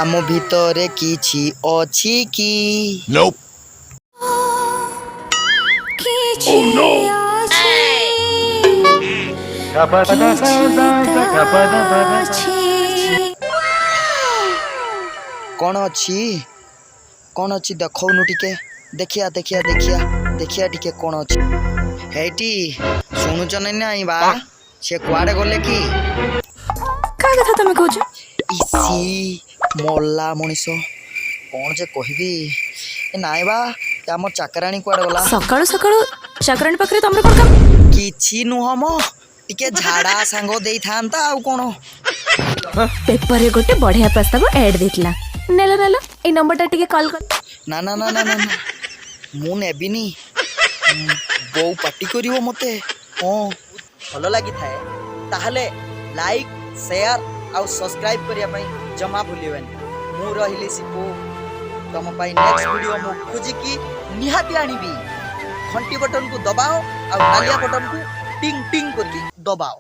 ଆମ ଭିତରେ କିଛି ଅଛି କି? Nope. କିଛି ଅଛି, କିଛି ତ ଅଛି। କ'ଣ ଅଛି, କ'ଣ ଅଛି, ଦେଖଉନୁ ଟିକେ। ଦେଖିଆ, ଦେଖିଆ, ଦେଖିଆ, ଦେଖିଆ ଟିକେ କ'ଣ ଅଛି ହେଇଟି। ଶୁଣୁଛ ନା ନାଇଁ ବା? ସେ କୁଆଡ଼େ ଗଲେ କି? କାହା କଥା ତମେ କହୁଛ? ଇସି, ମଲା ମଣିଷ, କ'ଣ ଯେ କହିବି। ଏ ନାଇଁ ବା, ଏ ଆମ ଚାକରାଣୀ କୁଆଡ଼େ ଗଲା? ସକାଳୁ ସକାଳୁ ଚାକରାଣୀ ପାଖରେ ତମର କ'ଣ କାମ? କିଛି ନୁହଁ ମ, ଟିକେ ଝାଡ଼ା ସାଙ୍ଗ ଦେଇଥାନ୍ତା, ଆଉ କ'ଣ। ପେପରରେ ଗୋଟେ ବଢିଆ ପ୍ରସ୍ତାବ ଆଡ୍ ଦେଇଥିଲା। ନେଲ, ନେଲ, ଏଇ ନମ୍ବରଟା ଟିକେ କଲ୍ କର। ନା ନା ନା ନା ନା ନା, ମୁଁ ନେବିନି। ବୋଉ ପାଟି କରିବ ମତେ। ହଁ, ଭଲ ଲାଗିଥାଏ ତାହେଲେ ଲାଇକ୍, ସେୟାର ଆଉ ସବସ୍କ୍ରାଇବ୍ କରିବା ପାଇଁ ଜମା ଭୁଲିବେନି। ମୁଁ ରହିଲି ସିପୁ। ତମ ପାଇଁ ନେକ୍ସଟ ଭିଡ଼ିଓ ମୁଁ ଖୋଜିକି ନିହାତି ଆଣିବି। ଘଣ୍ଟି ବଟନକୁ ଦବାଅ ଆଉ ନାଲିଆ ବଟନକୁ ଟିଙ୍ଗ ଟିଙ୍ଗ କରିକି ଦବାଅ।